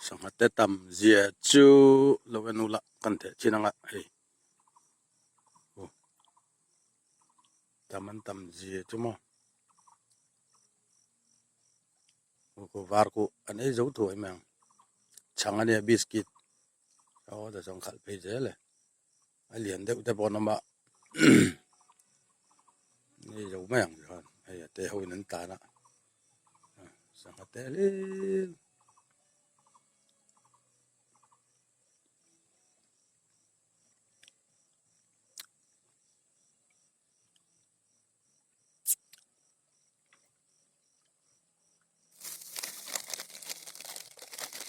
Sangha te tam zia chu lo en ula kan theh chin anga hei aw tam an tam zia chu maw aw var ku an ei zo thuai mai ang chhang ania biscuit aw ta chuan khalh phei zel e a lian deuh te pawh an awm a an ei zo mai ang chuan hei a te ho in an tan a. Sangha te hlim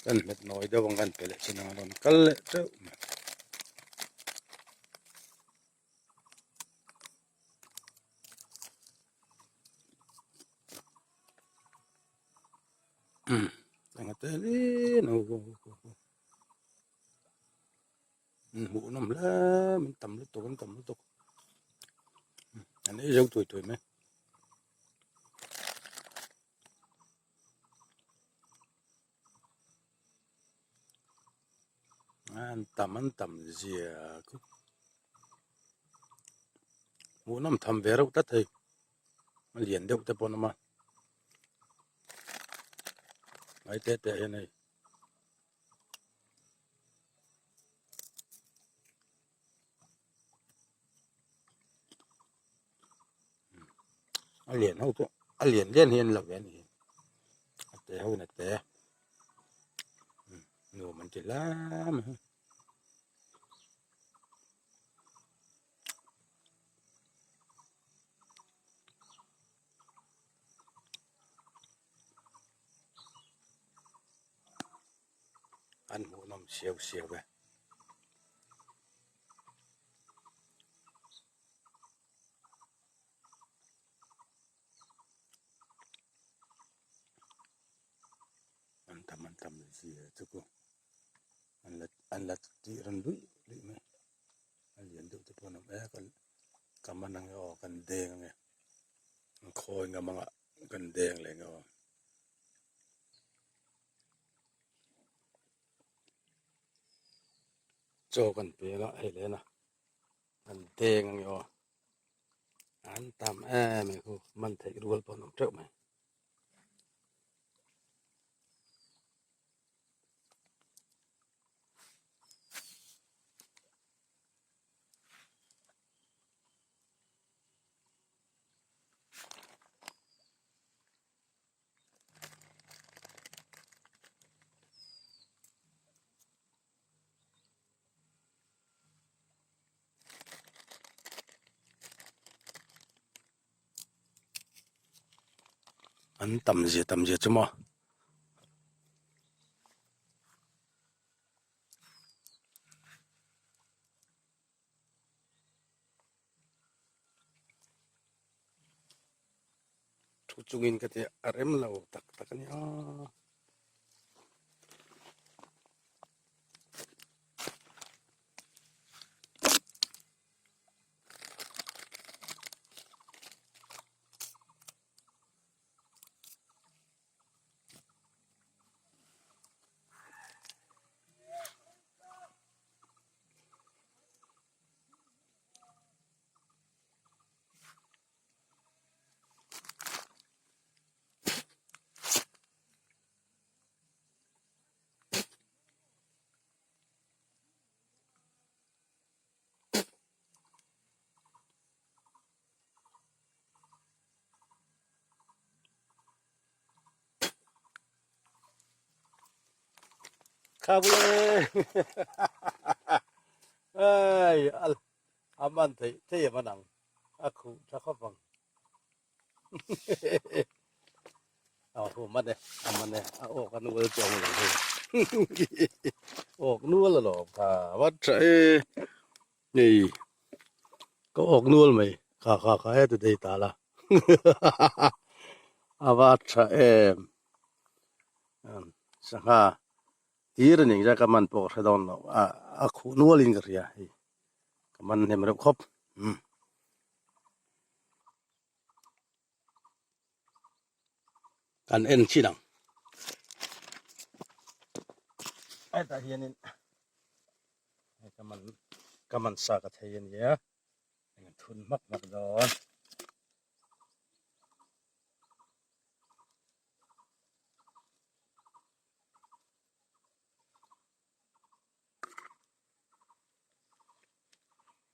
kan hmet nawi deuh ang kan pe leh chin ang a rawn kal leh teuh mai. Sangha te hlin ho ho ho ho an hmuh nawm hle an tam lutuk an tam lutuk an ei zo tui tui mai. An tam an tam zia khu hmuhnawm tham ve reuh tlat thei a lian deuh te pawh an awm a ngai te te hian hei a lian ho chu a lian lian hi an lo ve a ni a te ho in a te nuam an ti hle mai. An hmuhnawm siau siau e. An tam an tam zia chu ku an la an la tih rawn luih luih mai a lian deuh te pawh an awm e ka ka man ang e aw kan deng ang e an khawi ngam anga kan deng leh ang e aw. Chaw kan pe anga hei leh na kan deng ang e aw an tam em em khu man theih rual pawh an awm teuh mai. An tam zia tam zia chu maw. Thu chungin ka ti a rem lo tak tak a ni a. Kha bule ai al aman thei thei a man ang a khuh tha khawp ang a hu man e a man e a awk a nual chu ang lo hei awk nual alawm kha vat tha e hei ka awk nual mai kha kha kha heti thei ta la a vat tha em sangha tir a nih ka man pawh ka hre dawn lo a a khuh nual in ka hria hei ka man hnem reuh khawp umm. Kan en chin ang. Hetah hianin hei ka man ka man sa ka thei a nia eng thun hmak hmak dawn.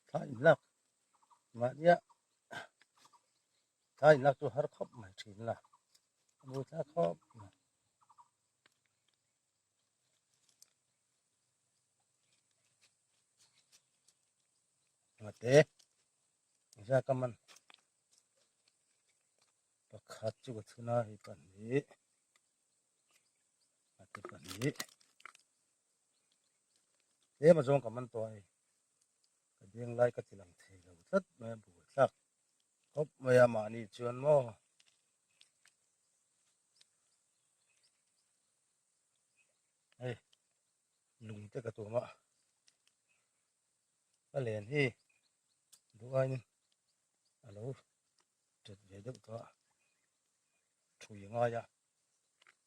Thla inlak mahnia thla inlak chu har khawp mai thin la a bu thla khawp mai. Ngate engzah ka man pakhat chu ka chhun a hei pahnih ngate pahnih tlem azawng ka man tawh a hei ka deng lai ka ti lang thei lo tlat mai a buaithlak khawp mai a mahni chuan maw. Hei lung te ka tuam a ka len hi duh aiin a lo tet ve deuh tawh a thui a ngai a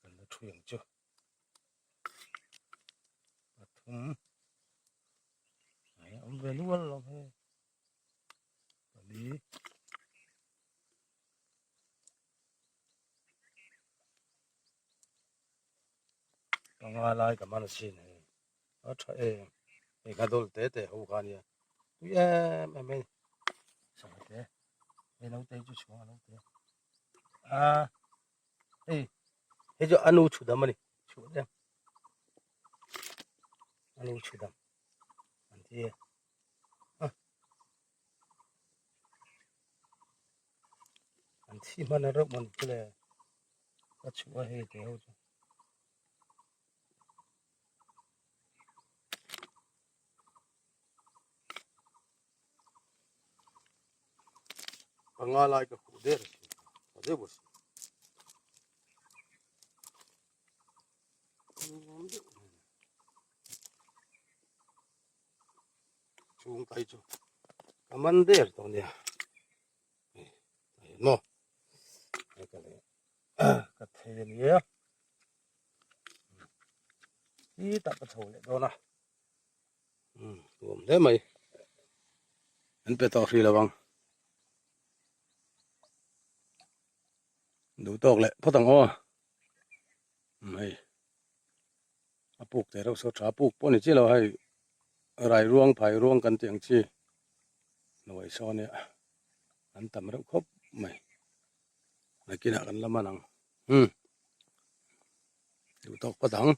kan la thui ang chu pathum a awm ve nual lo hei pali. Panga lai ka man asin hei a tha em hei nghadawlh te te ho kha ania tui em em mai sangha te hei naute hi chu chhuang a naute a hei hei chu a nu chhu dam a ni chhuah em a nu chhu dam an ti e a an thi hman a reuh man chu le ka chhuah a hei te ho chu panga lai ka khuh der a si tha deuh a si Chung tai chu ka man der tawh nia hei maw hei ka leh ka thei a nia hi tah ka chho leh dawn a um nuam hle mai an pe tawh hrih lo ang duh tawk leh phawt ang aw hei. A puk te reuh saw tha puk pawh ni chiah lo hei rai ruang phai ruang kan tih ang chi hnuai saw nia an tam reuh khawp mai nakinah kan la man ang umm duh tawk phawt ang.